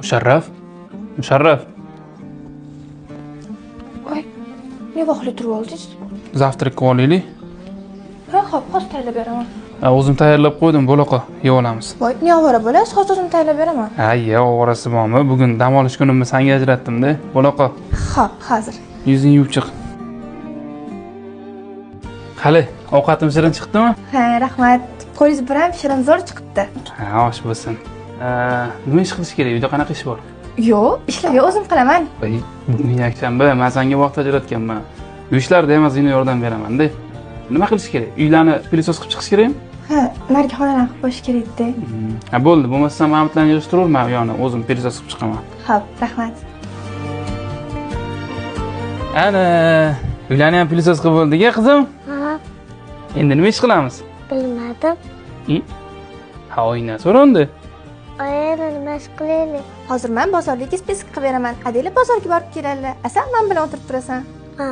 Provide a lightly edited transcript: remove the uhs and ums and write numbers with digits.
Musharraf, Musharraf. Voy, ne vaqtli turib oldingiz? Завтрак ka olaylik. Ha, xo'p, hozir tayyorlab beraman. Ha, o'zim tayyorlab qo'ydim, bo'laqa, yeb olamiz. Voy, ne ovora bo'lasiz? Hozir o'zim tayyorlab beraman. Ha, ya ovorasi bormi? Bugun dam olish kunimni senga ajratdim-da. Bo'laqa. Xo'p, hozir. Yuzingni yuvib chiq. Hali ovqatim shirin chiqdimi? Ha, rahmat. Qo'lingiz bilan shirin zo'r chiqibdi. Ha, osh bo'lsin. Nima ish qilish kerak? Uyda qanaqa ish bor? Yo'q, ishlar yo'q, o'zim qilaman. Bugun yakshanba, men senga vaqt ajratganman. Uyishlarda ham ozgina yordam beraman-da. Nima qilish kerak? Uylarni пылесос qilib chiqish kerakmi? Ha, narigi xonalarni qilib qo'yish kerak-da. Ha, bo'ldi. Bo'lmasa Mahmudlarni yig'ishtirurman, u yoqni o'zim пылесос qilib chiqaman. Xo'p, rahmat. Ana, uylarni ham пылесос qilib bo'ldik-a, qizim? Ha. Endi nima ish qilamiz? Bilmadim. Ha, oyingdan so'ra. Oyim, nima ish qilaylik? Hozir men bozorga список qilib beraman. Adela bozorga borib keladi. Asal men bilan o'tirib turasan. Ha.